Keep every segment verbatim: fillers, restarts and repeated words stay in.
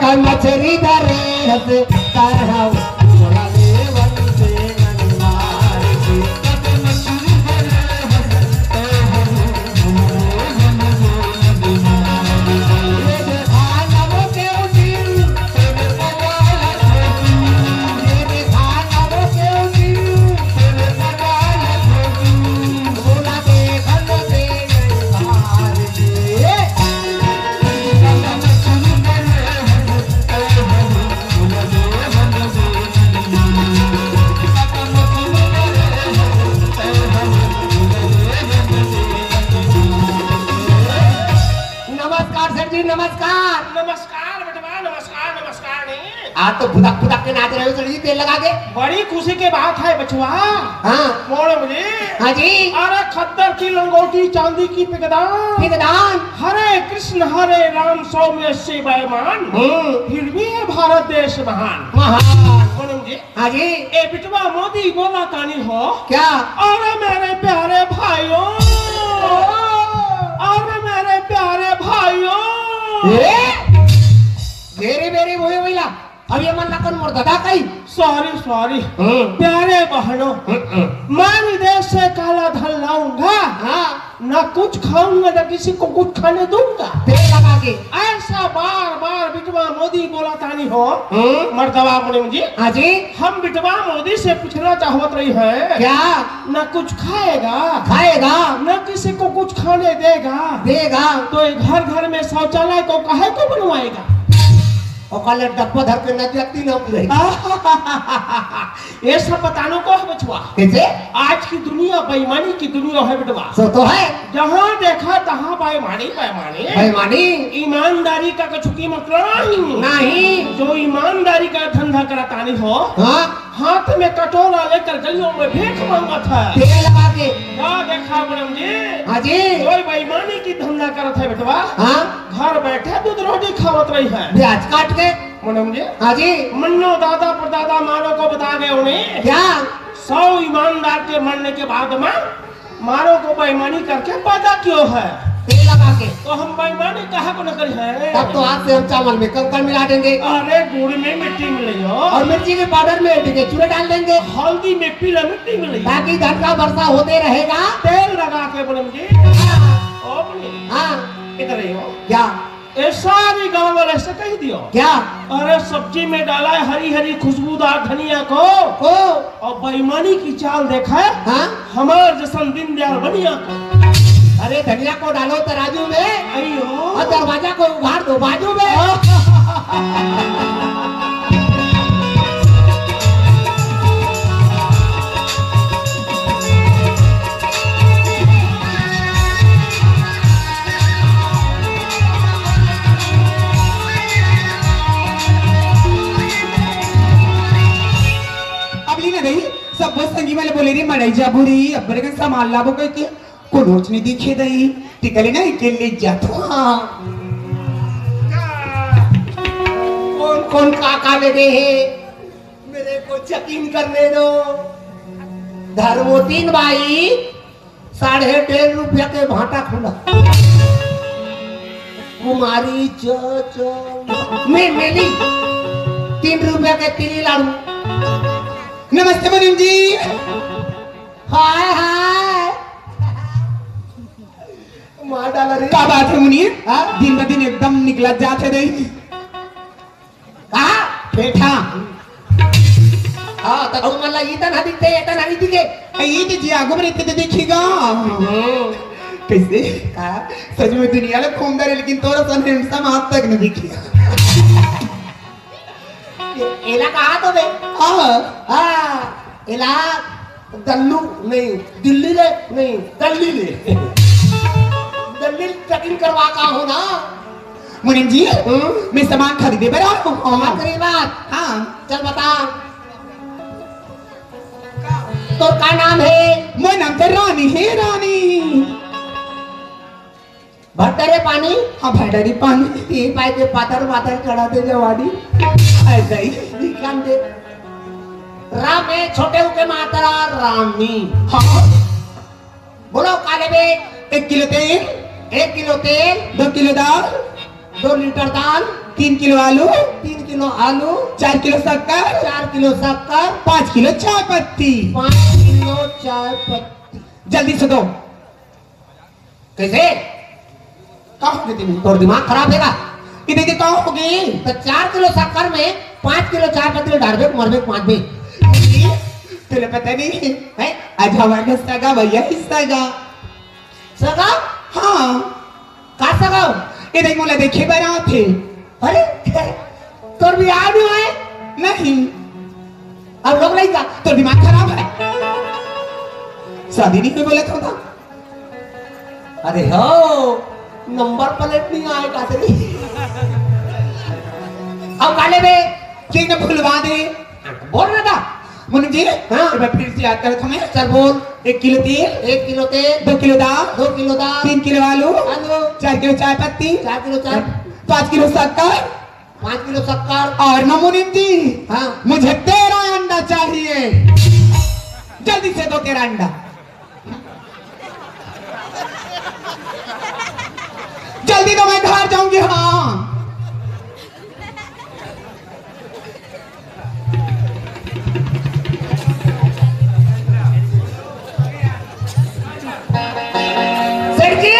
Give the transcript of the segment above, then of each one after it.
का मछरी धरे हस, तारा बोला ले वंदे मन मार के। नमस्कार सेठ जी, नमस्कार। नमस्कार बेटवा, नमस्कार, नमस्कार नहीं। आज तो फुदक फुदक के नाच रहे हो सेठ जी, तेल लगा के। बड़ी खुशी की बात है बचवा। हाँ। मोड़म जी। हाँ जी। अरे खद्दर की लंगोटी, चांदी की पिगदान। पिगदान। हरे कृष्ण हरे राम, सौ में से बेईमान। हम्म। फिर भी ये भारत देश महान। महान। मोड़म जी। हाँ जी। ए बिटवा मोदी बोला तानी हो। क्या? अरे मेरे प्यारे भाइयों, अरे मेरे प्यारे भाइयों। ए? मेरी, मेरी, वही, वही ला। अब ये मन ला कौन मोर दादा कही? Sorry, sorry. हम्म। प्यारे बहनों, हम्म, हम्म। मैं विदेश से काला धन लाऊंगा। हाँ। ना कुछ खाऊंगा, ना किसी को कुछ खाने दूंगा। तेल लगा के। ऐसा बार बार बिटवा मोदी बोला तानी हो। हम्म। मर्दवा मुनिम जी। हाँ जी। हम बिटवा मोदी से पूछना चाहत रही है। क्या? ना कुछ खाएगा। खाएगा। ना किसी को कुछ खाने देगा। देगा। तो ये घर घर में शौचालय को काहे को बनवाएगा? ओकर ले डब्बा धर के नदिया तीन हम ले। ये सब बतानो को है बचवा। कैसे? आज की दुनिया बेईमानी की दुनिया है बेटवा। सो तो है। जहाँ देखा तहाँ बेईमानी, बेईमानी। बेईमानी। ईमानदारी का कछु कीमत नहीं। नहीं। जो ईमानदारी का धंधा करा तानी हो, हाँ। हाथ में कटोरा लेकर गलियों में भीख मांगा था। तेल लगा के। क्या देखा बड़म जी? हाँ जी। कोई बेईमानी की धंधा करत है बेटवा। हाँ। घर बैठे दूध रोटी खावत रही है। ब्याज काट के। मुनम जी। हाँ जी। मन्नो दादा परदादा मारो को बता गए उन्हें। क्या? सौ ईमानदार के मरने के बाद में मारो को बेईमानी करके पैदा कियो है। तेल लगा के। तो हम बेईमानी कहाँ को न करी है? तब तो आज से हम चावल में कंकड़ मिला देंगे। अरे गुड़ में मिट्टी मिलाइयो। और मिर्ची के पाउडर में डीजे चूरा डाल देंगे। हल्दी में पीला मिट्टी मिलाइयो। ताकि धन का वर्षा होते रहेगा। तेल लगा के मुनम जी। हाँ। ओ मुनम। हाँ। इधर ही हो। क्या? ये सारी गांव वाले से कह दियो। क्या? अरे सब्जी में डाला है हरी हरी खुशबूदार धनिया को। ओ। और बेईमानी की चाल देखा है। हाँ? हमार जैसन दीनदयाल बनिया को। अरे धनिया को डालो तराजू में। अयो। और दरवाजा को उघाड़ दो बाजू में। अब लीना गई, सब वो संगी वाले बोले रे मड़ई जाबू री, अब्बरे का सामान लाबो कह के, कोनोच नहीं दिखे दई, टिकले ना के ले जाथो। हाँ। कौन कौन का का ले दे है, मेरे को यकीन करने दो। धर्मोतीन बाई, साढ़े डेढ़ रुपया के भाटा खुला। कुमारी च, च, में मेली तीन रुपया के तीली लाड़ू। नमस्ते मुनीम जी। हाय, हाय। मार डाला रे। का बात है मुनीम? हाँ? दिन ब दिन एकदम निकलत जात है रे। का? बेटा। हाँ, त तुमन ला इतन ह दिखते, इतन ह नहीं दिखे। ए, ये तो जी आगू में रहते तो देखिएगा। हम्म। कैसे? का? सच में दुनिया ला घूमता रहे, लेकिन तोरा सन handsome आज तक नहीं दिखे। ए-, एला कहा तो बे? हाँ। हाँ, एला दल्लू नहीं, दिल्ली ले नहीं, दल्ली ले। दल्ली checking करवा का हो ना। मुनीम जी, हम्म? मैं सामान खरीदे बर आया हूँ। हाँ, गरीब बात। हाँ। चल बता। तोर का नाम है? मोर नाम तो रानी है, रानी। भट्टरे पानी? हाँ, भट्टरे पानी। पी पाए के पातर मातर चढ़ा दे जवानी। ऐसा ही। निकाल दे। राम है, छोटे उके मात्रा रानी। हाँ। बोलो, का लेबे? एक किलो तेल। एक किलो तेल। दो किलो दाल। दो लीटर दाल। तीन किलो आलू, तीन किलो आलू, चार किलो शक्कर, चार किलो शक्कर, पाँच किलो चाय पत्ती। पाँच किलो चाय पत्ती। जल्दी से दो। कैसे? का होगे तेला? तोर दिमाग खराब हे का? ये देखिए, का होगे? तो चार किलो शक्कर में पाँच किलो चाय पत्ती डारबे, मरबे, मारबे। तेला पता नहीं है? आज हमारे सगा भैया ही सगा। सगा? हाँ। का सगा? ये देख, मोला देखे बर आथे। अरे, तोर बिहाव नहीं होय? नहीं। अब लोग नहीं का, तोर दिमाग खराब है। शादी नहीं कोई बोले तो था। अरे हो, नंबर प्लेट नहीं आय का तेरी। अब काले में, ठीक ने भुलवा दे। बोल रहा था, मुनीम जी। हाँ। मैं फिर से याद करता हूँ मैं। चल बोल। एक किलो तेल। एक किलो तेल। दो किलो दाल। दो किलो दाल। तीन किलो आलू। आलू। चार किलो चाय पत्ती। चार किलो चाय। पाँच किलो शक्कर। पाँच किलो शक्कर। और ना मुनीम जी, हाँ। मुझे तेरह अंडा चाहिए। जल्दी से दो तेरह अंडा। जल्दी दो, मैं घर जाऊंगी। हाँ। सेठ जी,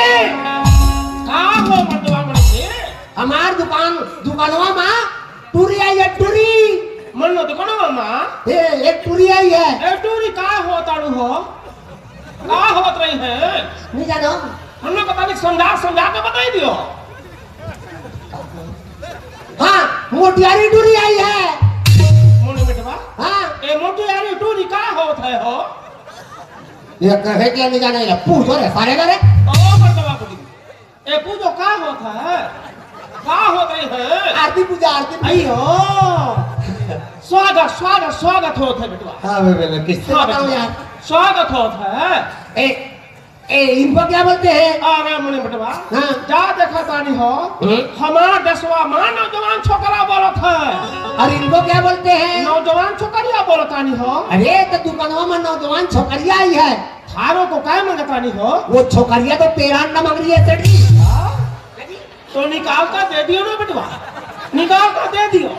का हो मर्दवा मन के? हमार दुकान, दुकानवा मा टूरी आई है, टूरी। मन दुकानवा मा? ए, एक टूरी आई है। ए, टूरी का हो ताड़ू हो? का होत रही है? नहीं जानो। हम लोग पता नहीं, समझा, समझा के बताई दियो। हाँ, मोटियारी टूरी आई है। मोने बेटवा? हाँ। ए मोटियारी टूरी का होत है हो? ये कहे क्या नहीं जाने, ये पूछो रे, सारे का रे। ओ मर्दवा बुद्धि। ए पूछो का होत है? का होत रही है? आरती पूजा, आरती पूजा। अयो। स्वागत, स्वागत, स्वागत होत है बेटवा। हाँ, बे-, बे-, बे-, किससे हाँ, बताऊं बेटवा। यार? स्वागत होत है। ए, ए, इनको क्या बोलते हैं? अरे मुने बेटवा, हाँ। जा देखा तानी हो, हम्म। हमार देशवा मा नौजवान छोकरा बोलत है। और इनको क्या बोलते हैं? नौजवान छोकरिया बोलत तानी हो। अरे, तो दुकानवा मा नौजवान छोकरिया आई है। थारो को काय मांगत तानी हो? वो छोकरिया तो तेरह अंडा मांग रही है, सेठ जी। हाँ? तो निकाल कर दे दियो ना बेटवा, निकाल कर दे दियो।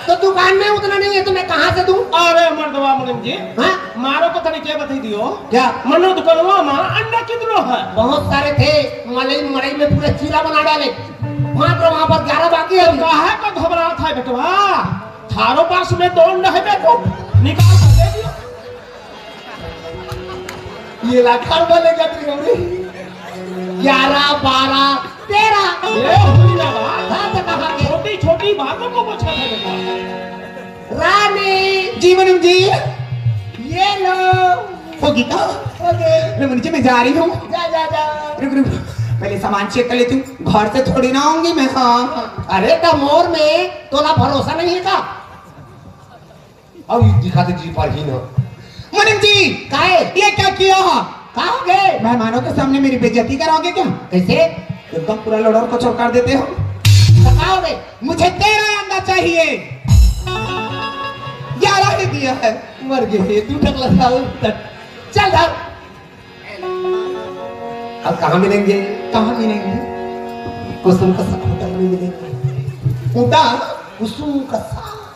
तो दुकान में उतना नहीं है तो मैं कहाँ से दूं? अरे मर्दवा मुनीम जी, हाँ? मारो को तरीके बता दियो। क्या? मनो दुकानवा मा अंडा कितनो है? बहुत सारे थे, मलई, मड़ई में पूरा चीला बना डाले। वहाँ पर, वहाँ पर ग्यारह बाकी है अभी। काहे को घबरात है बेटवा? थारो पास में दो अंडा है बेटो, निकाल कर दे दियो। ये लाखार वाले क्या तेरी हमरी? ग्यारह, बारह, तेरह। ये हुई ना बात। हाँ, तो कहाँ के? छोटी-छोटी बातों को पूछा था बेटा। रानी। जी मुनीम जी। ये लो। होगी का? होगी। ले मुनीम जी, मैं जा रही हूँ। जा, जा, जा। रुक, रुक। पहले सामान चेक कर लेती हूँ। घर से थोड़ी ना आऊंगी मैं। हाँ। अरे, त मोर में तोला भरोसा नहीं है का? अउ दिखाते जी पर ही ना। मुनीम जी, काहे? ये क्या किया? का हो गए? मेहमानों के सामने मेरी बेइज्जती कराओगे क्या? कैसे? एकदम पूरा लोडर को चौकार देते हो। तो का हो गए? मुझे तेरह अंडा चाहिए। ग्यारह ही दिया है। मर गए, तू टकला था, उठ। चल धर। अब कहाँ मिलेंगे? कहाँ मिलेंगे? कुसुम का सा खूंटा में मिलेंगे। खूंटा? कुसुम का सा।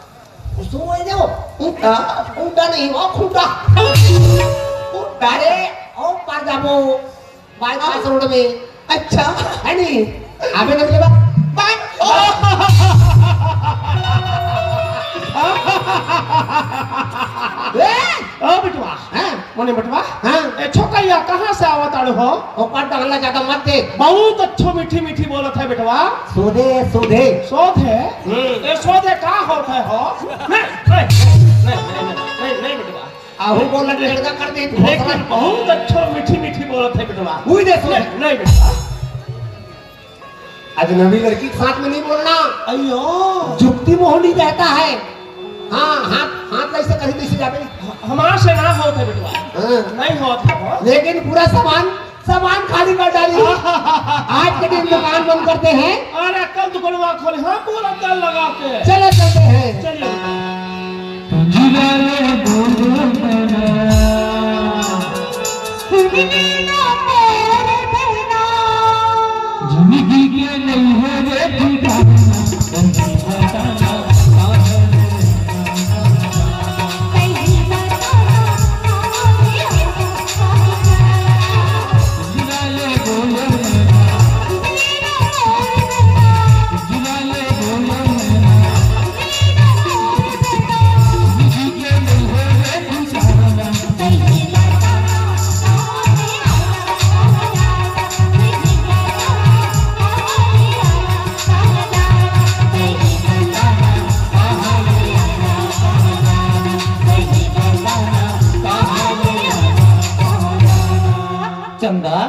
कुसुम है जो? खूंटा? खूंटा नहीं, वो खूंटा। खूंटा रे, ओ पार जाबो, बाईपास रोड में। अच्छा। है नहीं? आबे ना मिलेगा। बाय। ए! ओ बिटवा। हाँ। मोने बटवा? हाँ। ए छोकरिया कहाँ से आवत आड़ो हो? ओकर डाला ज्यादा मत दे। बहुत अच्छो मीठी मीठी बोलत है बेटवा। सोधे, सोधे। सोधे? हम्म। ए सोधे का होत है हो? नहीं, नहीं, नहीं, नहीं बेटवा। आहू बोल लड़का कर दे, लेकिन बहुत अच्छो मीठी मीठी बोलत है बेटवा। हुई दे सोधे। नहीं, नहीं बेटवा। अजनबी लड़की के साथ में नहीं बोलना। अयो। जुक्ति मोहनी रहता है। हाँ, हाथ, हाथ ऐसे कहीं नहीं जावे। हमार से ना होत है बेटवा। हाँ। नहीं होत है वो। लेकिन पूरा सामान, सामान खाली कर डाली। आज के दिन दुकान बंद करते हैं। अरे कल दुकानवा खोले, हाँ, पूरा तेल लगा के। चलो चलते हैं। चलिए। जिंदगी के नहीं है रे ठिकाना। चंदा,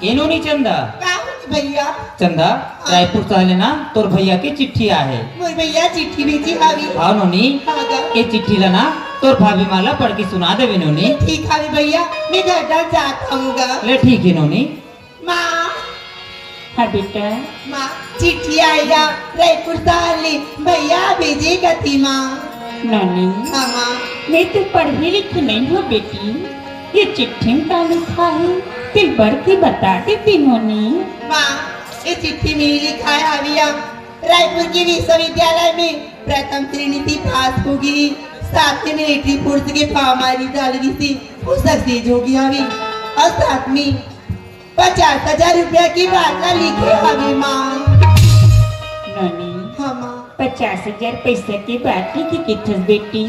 ए नोनी चंदा। का होगे भैया? चंदा, हाँ। रायपुर शहर ले ना तोर भैया के चिट्ठी आए हे। मोर भैया चिट्ठी भेजे हावे। हाँ नोनी, हाँ गा। ए चिट्ठी ला ना तोर भाभी माँ ला पढ़ के सुना देबे नोनी। ठीक हावे भैया, मैं घर डहर जात हँव गा। ले ठीक हे नोनी। माँ। हाँ बेटा। माँ, चिट्ठी आए हे रायपुर शहर ले, भैया भेजे कथे माँ। नोनी। हाँ माँ। मैं तो पढ़े लिखे नहीं हँव बेटी, ये चिट्ठी में का लिखा हे, तेला पढ़ के बता देते नोनी। माँ, ये चिट्ठी में लिखाय हावे, रायपुर के विश्वविद्यालय में प्रथम श्रेणी से पास होगे, साथ में मिलिट्री फोर्स के फॉर्म आय रिहिसे, वो सक्सेस होगे हावे, अउ साथ में पचास हजार रुपया के बाटला लिखे हावे माँ। नोनी, हाँ माँ। पचास हजार पैसा के बात लिखे कथस बेटी,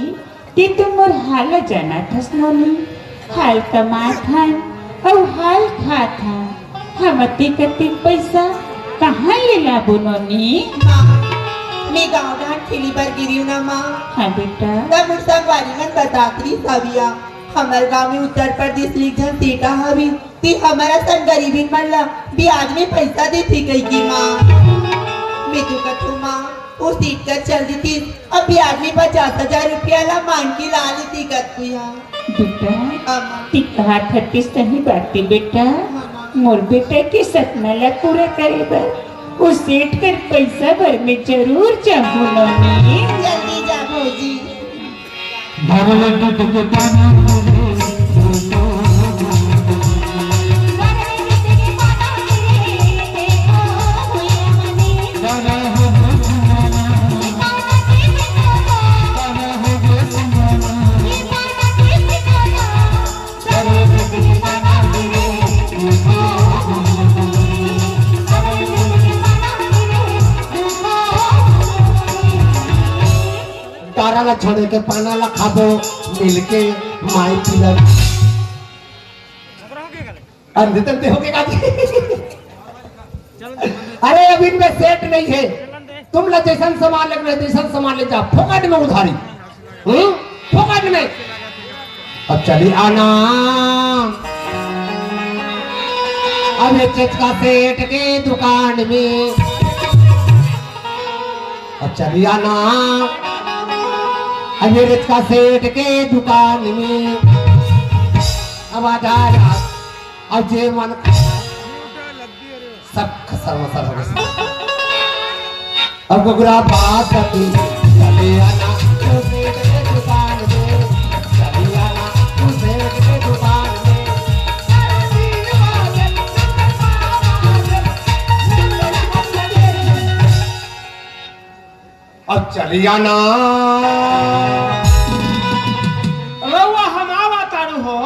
ते तो मोर हाल जानत हस नोनी, हाल कमात हन अउ हाल खात हन, हम अतेक अतेक पैसा कहाँ ले लाबो नोनी? माँ, मैं गाँव डहर खेले बर गे रहेंव ना माँ। हाँ बेटा। तब मोर संगवारी मन बतात रिहिस हवय, हमर गाँव में उत्तर प्रदेश ले एक झन सेठ हावे, ते हमर असन गरीबिन मन ला बियाज में पइसा देथे कहिके माँ। मैं तो कथों माँ, ओ सेठ कर चल देतिस, अउ बियाज में पचास हजार रुपया ला मांग के ला लेते कतको या। बेटा, हाँ माँ। ते कहत हस ते सही बात हे बेटा। हाँ माँ। मोर बेटा के सपना ला पूरा करे बर ओ सेठ कर पइसा बर मैं जरूर जाहूँ नोनी। जल्दी जा भौजी। तारा ला छोड़े के पाना ला खाबो मिलके माई पिला। अंधे तंधे होके का जी? अरे अभी इनमें सेट नहीं है। तुम ला जैसन सामान लेना है, जैसन सामान ले जा, फोकट में उधारी। हम्म? फोकट में। अब चली आना। अब ये चेचका सेठ के दुकान में। अब चली आना। अब ये रिचका सेठ के दुकान में। अब आ जा, आ जा। अब जे मन सब खसर मसर हो गए। अब गुगरा बात करती, चले आना, तू सेठ के दुकान में, चले आना, तू सेठ के दुकान में। अब चली आना। रउआ हम आवत तारू हो,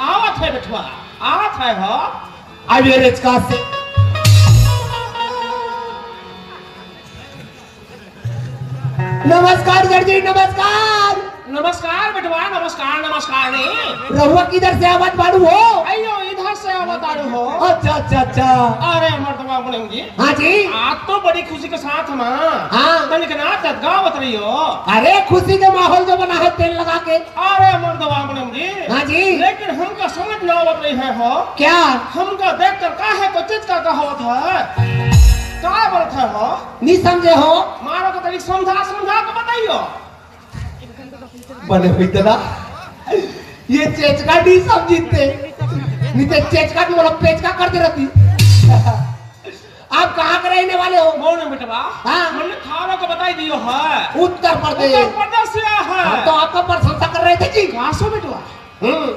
आवत है बेटवा, आवत है हो। अब ये रिचका से नमस्कार सर जी, नमस्कार। नमस्कार बेटवा, नमस्कार, नमस्कार रे। रउआ किधर से आवत बाड़ू हो? अयो, इधर से आवत बाड़ू हो। अच्छा, अच्छा, अच्छा। अरे मर्दवा मुनेम जी। हाँ जी। आज तो बड़ी खुशी के साथ ना। हाँ। तनिक नाचत गावत रही हो। अरे खुशी के माहौल जो बना है तेल लगा के। अरे मर्दवा मुनेम जी। हाँ जी। लेकिन हमका समझ ना आवत रही है हो। क्या? हमका देख कर काहे को चिचका कहावत है? का बोलत है हो? नहीं समझे हो? मारो को तनिक समझा, समझा के बताइयो। बने हुई दादा, ये चेचका नहीं समझते, नहीं तो चेचका भी बोला पेचका करते रहती। आप कहाँ के रहने वाले हो? कौन है बेटवा? हाँ। हमने थारों को बताई दियो है। उत्तर प्रदेश। उत्तर प्रदेश से आया है। हम तो आपका प्रशंसा कर रहे थे जी। कहाँ से बेटवा? हम्म।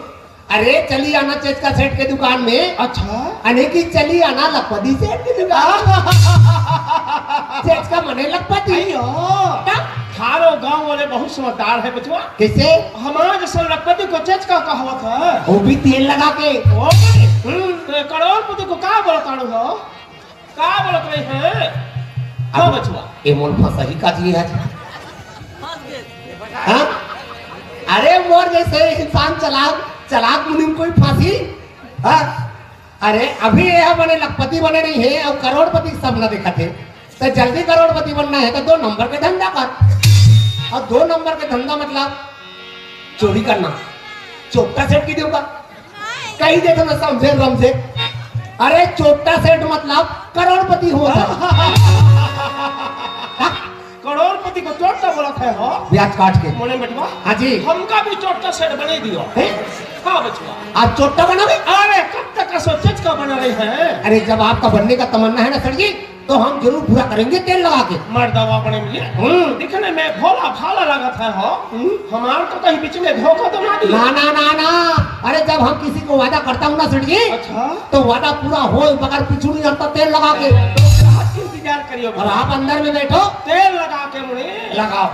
अरे चली आना चेचका सेठ के दुकान में। अच्छा। अने की चली आना लखपति सेठ की दुकान। चेचका मने लखपति। अयो। का? थारो गांव वाले बहुत समझदार हे बचवा। कैसे? हमार जैसे लखपति को चेचका कहावत हे। वो भी तेल लगा के। ओ, हम्म, तो करोड़पति को का बोलत हे हो? का बोलत रहे हैं? हाँ अब बचवा। ये मोर फंसही का जी है। हाँ? अरे मोर जैसे इंसान चालाक, चालाक मुनीम कोई फांसी? हाँ? अरे अभी ये बने लखपति बने नहीं हे अउ करोड़पति के सपना देखत हे, तो जल्दी करोड़पति बनना हे तो दो नंबर के धंधा कर। अउ दो नंबर के धंधा मतलब चोरी करना, चोट्टा सेठ की देवगा। कही देथे ना समझे रमझे। अरे चोट्टा सेठ मतलब करोड़पति होत हे। करोड़पति को चोट्टा बोलत हे हो? ब्याज काट के। मोने बचवा। हाँ जी। हमका भी चोट्टा सेठ बने दियो। हैं? हाँ बचवा। आप चोट्टा बनोगे? अरे कब तक का सोचेच का बना रहे हैं? अरे जब आपका बनने का तमन्ना है ना सेठ जी, तो हम जरूर पूरा करेंगे तेल लगा के। मर्दवा बने मिले। हम्म। दिखने में भोला भाला लगत हे हो। हम्म। हमार तो कहीं बीच में धोखा तो ना दियो। ना, ना, ना, ना। अरे जब हम किसी को वादा करता हूँ ना सेठ जी, अच्छा। तो वादा पूरा हो मगर पीछू नहीं हटता तेल लगा के। तो हाथ की इंतजार करियो। और आप अंदर में बैठो। तेल लगा के मुड़े। लगाओ।